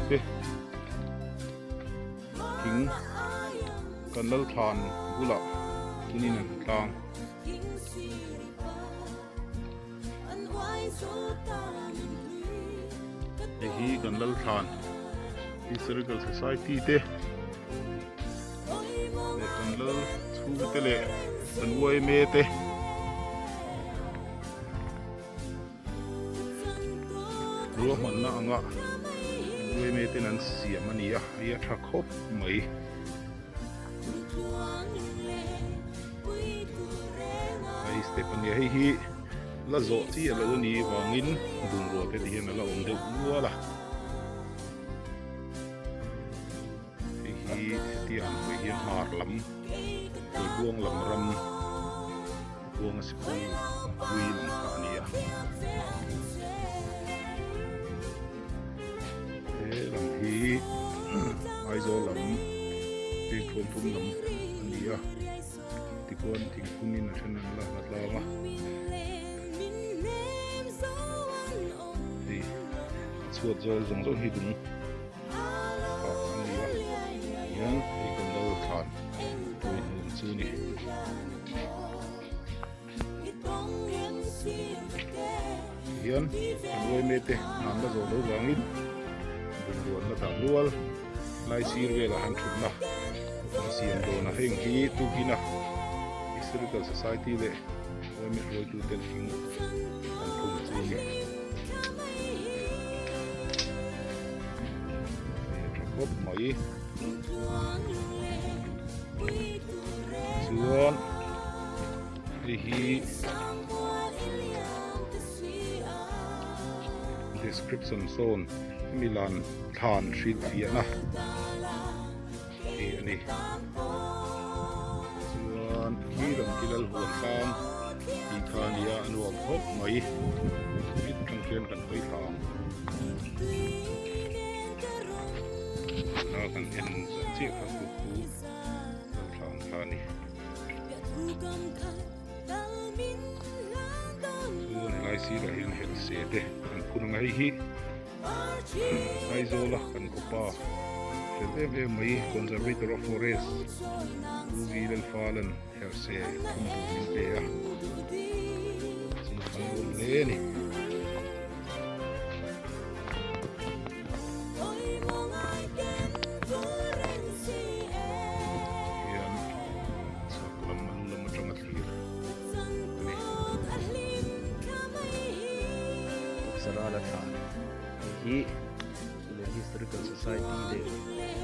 te thing kan lal thlan bulah tunin an tlang. Hei hi kan lal thlan Historical Society te leh kan lal chhung te leh kan yma te ruahmanna anga yma ten an siam a ni a hei a tha khawp mai. Hei step a nia hei hi la zawh chi a lo ni vangin bungrua te ti hian a la awm deuh nual a hei hi hetia han hawi hian hmar lam Tuibuang lam ram Buanga sikul hlui lam kha a ni a he lam hi Aizawl lam Pengthuam thum lam a ni a tichuan thingphungin a then an la hlat lam a hei a chhuat zawl zawng zawng hi lung ah a ni a hian hei kan lo thlan tui hnun chu a ni. Hian kan uaime te hnan la zawh loh vangin bungrua an la dah nual lai sir velah han thutna an siam dawn a heng hi tukina Historical Society leh uaime hruaitu ten thing an phun chu a ni. Hei a tha khawp mai. Chuan hei hi description sawn hemi lan thlan hrilh fiahna hi a ni chuan khi lam khi lal huan tlang tih kha a nia a nuam khawp mai heti tang khian kan hawi thla ang. Kan en zawh chiah kha khu khu lo thlang kha a ni. Chuan helai sirah hian helse te an phun ang a hei hi Aizawla kan khawpa fel em em mai Conservator of Forest Pu V Lalfalan helse phun tur min pe a chu kan lawm hle a ni. Hian chhak lam a lu lam atanga thlir a ni. Sarala thla hei hi Sule Historical Society leh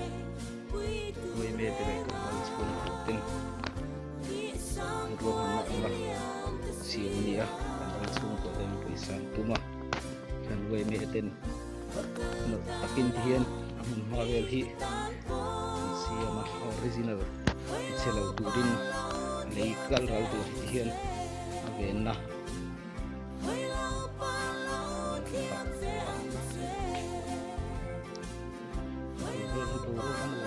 Uaime te leh kan lal chhung ten ruahmanna anga siam a ni a kan lal chhungkaw ten pawisa an tum a. Kan uaime ten nawrh takin ti hian a hmun hma vel hi an siam a original ti chhe lo turin lei kal ral tur hi ti hian a venna hei vel hi boruak a nuam.